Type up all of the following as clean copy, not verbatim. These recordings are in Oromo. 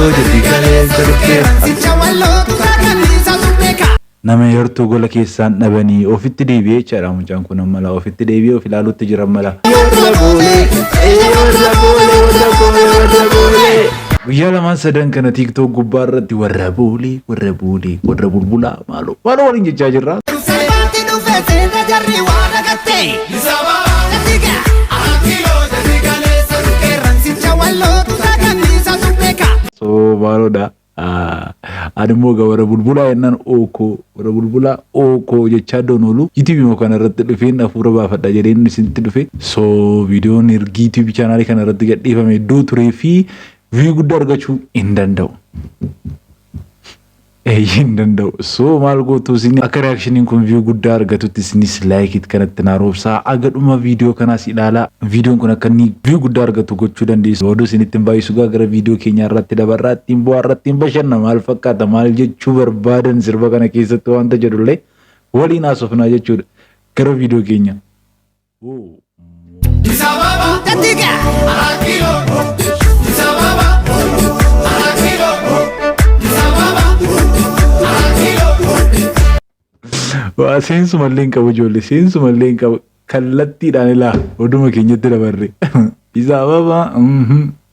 kiiloo jetti kaleessa dhukkee. Qeerransicha wallootu saganniisatu beeka. Nama yartuu gola keessaan dhabanii ofitti deebi'ee jechaadha mucaan kun amma laa ofitti deebi'ee of ilaaluutti jira amma laa. Warra boolee, warra boolee, warra boolee, warra boolee. Guyyaa lamaan sadan kana TikTok gubbaa irratti warra boolee, warra boolee, warra bulbulaa maaloo maaloo waliin jechaa jirra. Salphaatti dhufe seena jarri waa dagatte. Jatiga. Qeerransicha wallootu saganniisatu beeka. So maaloodha. Ani immoo egaa warra bulbulaa jennaan ookoo warra bulbulaa ookoo jechaa doon oolu YouTube kana irratti dhufeen hafuura baafadha jedheen isinitti dhufe. So viidiyoon ergi YouTube chaanaalii kana irratti gadhiifame iddoo turee fi view guddaa argachuu hin danda'u. Eeyyee, hin danda'u. So maal gootu isin? Akka reactioniin kun view guddaa argatutti isinis like it kanatti naa roobsaa. Aga dhuma viidiyoo kanaas ilaalaa. Viidiyoon kun akka inni view guddaa argatu gochuu dandeessu. Oduu isinitti hin baay'isu, gaa gara viidiyoo keenyaa irratti dabarraa, ittiin bu'aa irratti hin bashanna. Maal fakkaata, maal jechuu barbaadan sirba kana keessatti wanta jedhullee waliin haasofnaa jechuudha. Gara viidiyoo keenya. Jatiga. Waa seensumallee hin qabu ijoollee, seensumallee hin qabu. Kallattiidhaan ilaa oduma keenyatti dabarre. Addis Ababa,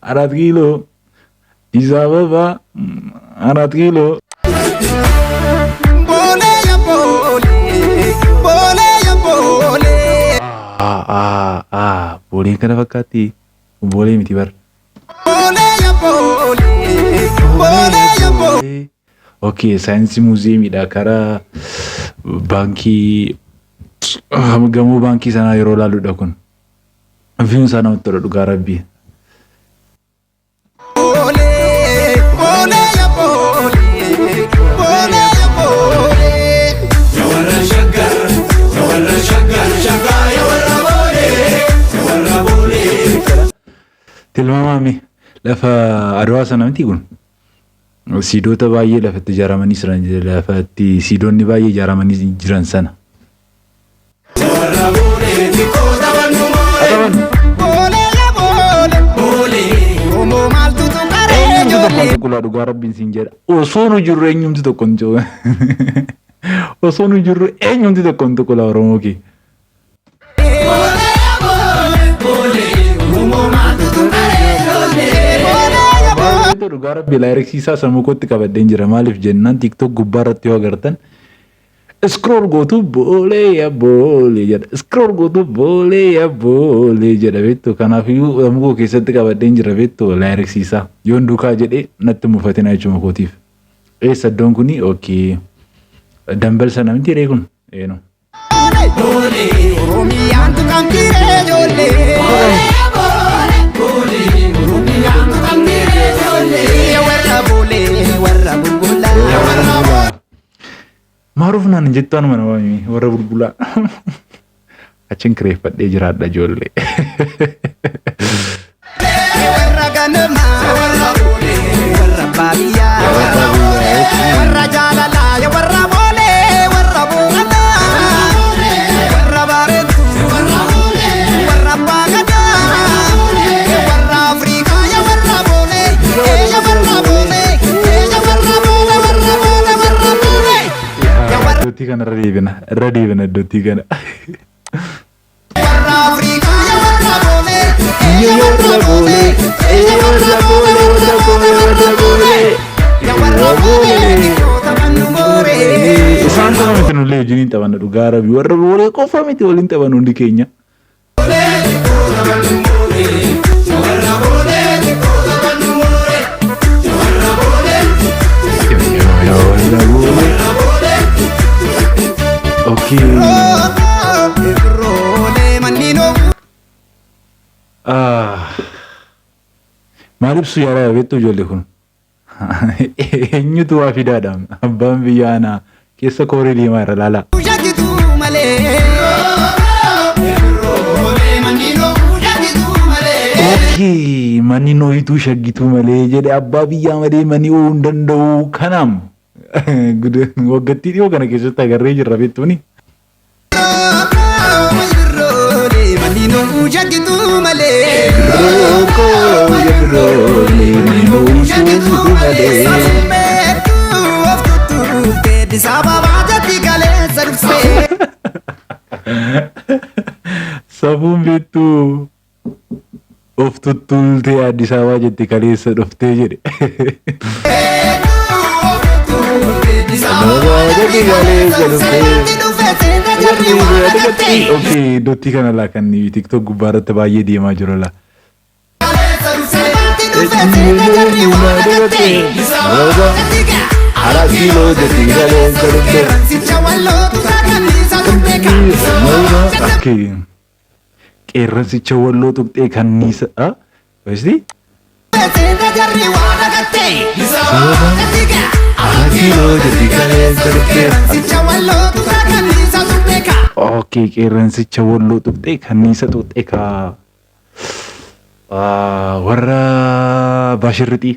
Arat Kiiloo, Addis Ababa, Arat Kiiloo. Boolee ya boolee, boolee ya boolee. Booleen kana fakkaatti, boolee miti bar. Boolee ya boolee, boolee ya boolee. Okay, saayinsii muuziyeemiidha, karaa baankii, gamoo baankii sanaa yeroo ilaaludha kun. Viewn isaa namatti tola dhugaa rabbii. Boolee, boolee ya boolee, boolee ya boolee. Ya warra shaggar, ya warra shaggar, shaggaa ya warra boolee, ya warra boolee. Tilmaamaami lafa Adwaa sana miti kun. Siidoota baay'ee lafatti ijaaramanii jiran, lafatti siidoonni baay'ee ijaaramanii jiran sana. Ya warra boolee, xiqqoo taphannu moolee. Boolee ya boolee. Boolee. Oromoo maaltu tuqaree Eenyumti tokko ijoollee. hin tuqulaa, dhugaa rabbiin siin jedha. Osoo nu jirru eenyumti tokko hin jiru. Osoo nu jirru eenyumti tokko hin tuqulaa Oromoo kee. Boolee ya boolee. Boolee, Oromoo maaltu tuqaree ijoollee. Boolee ya boolee. Baay'ee dhugaa rabbi lyrics isaa sammuu kootti qabadheen jira. Maaliif jennaan, TikTok gubbaa irratti yoo agartan, scroll gootu boolee ya boolee jedha. Scroll gootu boolee ya boolee jedha beektu. Kanaafiyyuu sammuu koo keessatti qabadheen jira beektu lyrics isaa. Yoon duukaa jedhee natti mufatina jechuuma kootiif. Eessa iddoon kuni? Okay. Dambal sana miti ree kun? Eeno. Boolee, Oromiyaan tuqamtiiree ijoollee. boolee, Oromiyaan tuqamtiiree ijoollee. Ya warra boolee, warra bulbulaa. Maaruuf naan hin jettu, anuma nama himi warra bulbulaa. Achin kireeffadhee jiraadha ijoollee. Warra ganamaa, Warra boolee, warra baadiyyaa, warra jaalalaa, ya warra boolee, warra booranaa, warra baarentu, warra abbaa gadaa, warra Afrikaa, ya warra boolee, ya warra boolee, ya warra boolee, warra boolee, warra boolee, ya warra Iddootti kana irra deebina. Irra deebina iddootti kana. Warra Afrikaa, ya warra boolee, ya warra boolee, ya warra boolee, warra boolee, warra boolee, ya warra boolee, xiqqoota mannu mooree. Isaan qofa miti, nullee wajjin hin taphanna dhugaa rabbi. Warra boolee qofa miti, waliin taphannu hundi keenya. Ya warra boolee, xiqqoo taphannu mooree. Ya warra boolee, Warra boolee. warra boolee. Okay. Roolee manni noo. Ah. Maal ibsu yaalaa beektu ijoollee kun? Eenyutu waa fidaadha? Abbaan biyya anaa keessa kooree deemaa irra laalaa. Shakitu malee. Roolee manni noo shakitu malee. Okay, manni nooyituu shaggituu malee jedhe, abbaa biyyaa malee manni oo'uu hin danda'u. Kanaam waggattii dhiyoo kana keessatti agarree jirra beektuuni. Roolee manni noo shakitu malee. Rookoo, manni Shakituu malee. Safummeetu of tuttuuftee Addis Ababaa jetti kaleessa dhuftee. Safuun beektuu of tuttuultee Addis Ababaa jetti kaleessa dhuftee jedhe. Okay, iddootti kana laa kan TikTok gubbaa irratti baay'ee deemaa jiru laa. Arat kiiloo jetti kaleessa dhuftee. Okay. Qeerransicha walloo tuqxee kanniisa. Ah? Wasti? Arat kiiloo jetti kaleessa dhuftee. Okay, qeerransicha walloo tuqxee kanniisa tuqxee ka. Warra baashirrixii.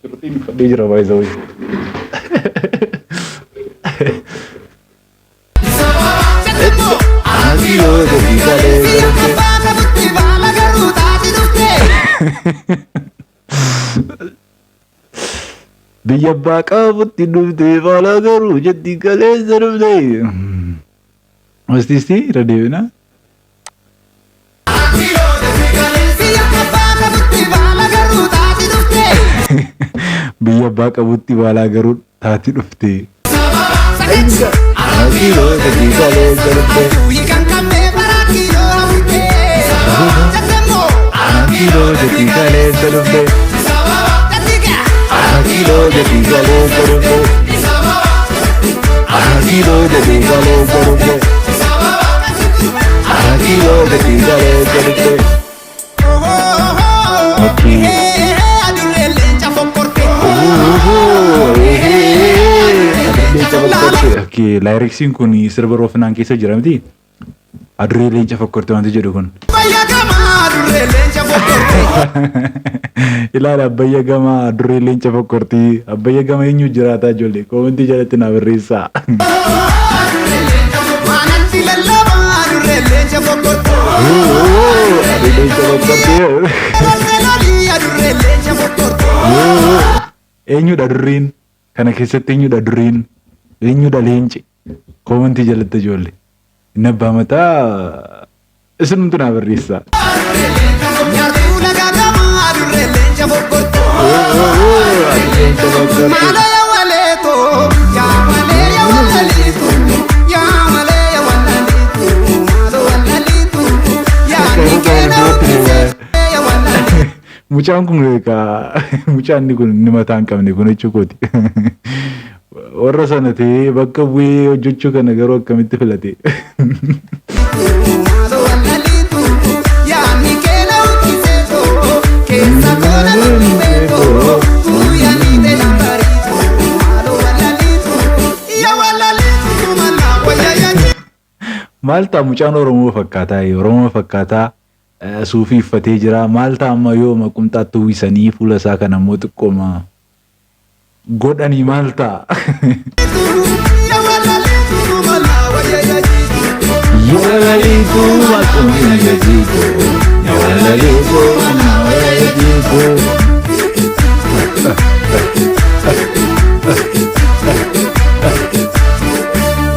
Shirrixiin uffadhee jira baay'ee. Arat kiiloo jetti kaleessa dhuftee. Biyya abbaa qabutti dhuftee baala garuu jetti kaleessa dhuftee. Wasti isti irra deebina. Biyya abbaa qabutti baala garuu taati dhuftee. Arat kiiloo jetti kaleessa dhuftee. Arat kiiloo jetti kaleessa dhuftee. Arat kiiloo jetti kaleessa dhuftee. Arat kiiloo jetti kaleessa dhuftee. Arat kiiloo jetti kaleessa dhuftee. Okay. Okay, lyrics-iin kun sirba roofinaan keessa jira miti? Adurree leenca fokkorte wanti jedhu kun. Ilaala abbayya gamaa adurree leenca fokkortii. Abbayya gama eenyu jiraataa ijoollee? Comment-ii jalatti naa barreessaa. Adurree leenca fokkortii. Eenyudha adurreen? Kana keessatti eenyudha adurreen? Eenyudha leenci? Comment-ii jalatti ijoollee. Inni abbaa mataa isinumtu naa barreessaa. Leenca fokkortii. Mucaan kun egaa mucaan inni kun inni mataa hin qabne kun jechuu kooti. Warra sana ta'ee bakka bu'ee hojjechuu kana garuu akkamitti filate? Maal ta'a mucaan Oromoo fakkaataa, Oromoo fakkaataa, suufii uffatee jira. Maal ta'a amma yoo qumxaatti uwwisanii fuula isaa kana immoo xiqqooma godhanii maal ta'a? Yalaliitu maqumni yalaliitu yalaliitu.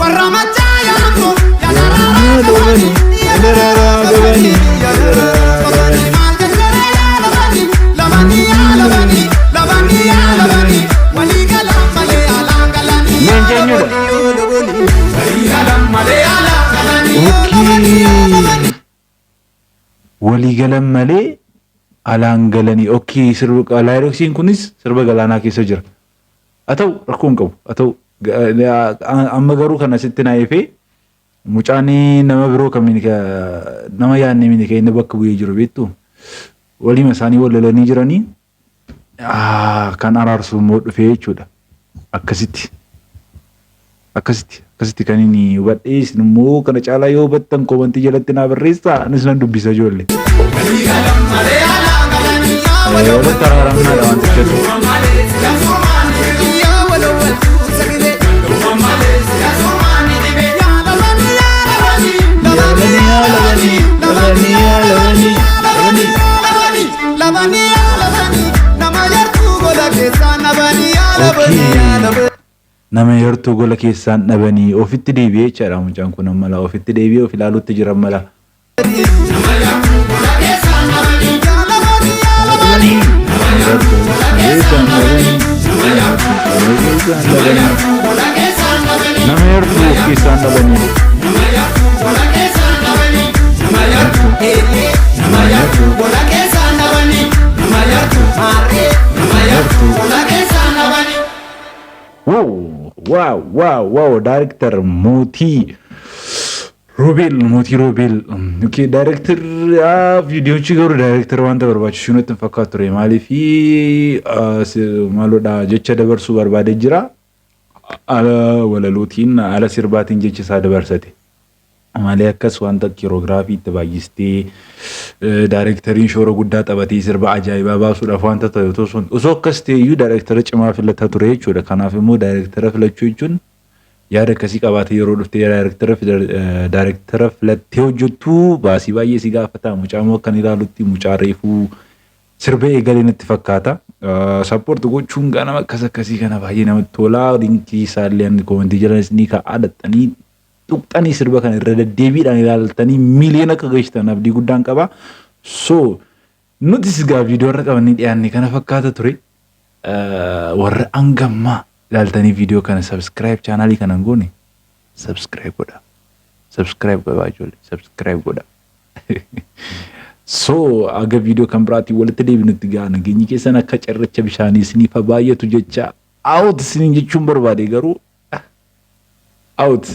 Warra machaa yaamtu yadaraaraa qabanii yadaraaraa qabanii yadaraaraa qabanii maal jennee yaa labanii labanii yaa labanii labanii yaa labanii walii galaan malee alaan galanii. Leenca eenyudha? Galan malee alaan galanii yoo labanii yaa labanii. Walii galan malee alaan galanii. Okay, sirba lyrics-iin kunis sirba galaanaa keessa jira. Haa ta'u, rakkoo hin qabu. Haa ta'u, amma garuu kan asitti naa ifee mucaan nama biroo kamiin nama yaadne miti kan inni bakka bu'ee jiru beektu. Waliima isaanii wal lolanii jiranii kan araarsu immoo dhufee jechuudha. Akkasitti. Akkasitti akkasitti kan inni hubadhee, isin immoo kana caalaa yoo hubattan comment-ii jalatti naa barreessaa, anis nan dubbisa ijoollee. Walitti araaramnaadha wanticha. Yaa waloo wal tuusa. Labanii yaa labanii, labanii yaa labanii, labanii. Okay. Nama yartuu gola keessaan dhabanii, ofitti deebi'ee jechaadha mucaan kun amma laa, ofitti deebi'ee of ilaaluutti jiran mala. Yartuu keessaan dhabanii, gola keessaan dhabanii. Nama yartuu of keessaan dhabanii. Nama yartuu. Gola keessaan dhabanii, nama yartuu maarree, nama yartuu gola keessaan dhabanii. Wow, director Mootii Roobeel, Mootii Roobeel. Okay, director viidiyoochi garuu director wanta barbaachisu natti hin fakkaatu ture. Maaliif? Maaloodha, jecha dabarsuu barbaadee jira. Ala walalootiin, ala sirbaatiin jecha isaa dabarsate. Malee akkas wanta choreography itti baay'istee, directoriin shoora guddaa taphatee sirba ajaa'ibaa baasuudhaaf wanta ta'e osoo akkas ta'e iyyuu directora cimaa filataa ture jechuudha. Kanaaf immoo directora filachuu jechuun yaada akkasii qabaatee yeroo dhuftee directora filattee hojjettu baasii baay'ee si gaafata. Mucaa immoo akkan ilaalutti mucaa reefuu sirba eegalee natti fakkaata. Support gochuun ganama akkas akkasii kana baay'ee namatti tola. Linkii isaallee commentii jalanis ni kaa'aa, dhaxxanii tuqxanii sirba kana irra deddeebiidhaan ilaaltanii miiliyoona akka geessitan abdii guddaan qaba. So nutis egaa viidiyoo irra qabannee dhiyaanne kana fakkaata ture. Warra hangammaa ilaaltanii viidiyoo kana subscribe channelii kana hin goone, subscribe godha. Subscribe godhaa ijoollee, subscribe godha. So aga viidiyoo kan biraatiin walitti deebinutti gaa nageenyi keessan akka cirracha bishaanii isiniif haa baay'atu jecha, out isiniin jechuun barbaade garuu out.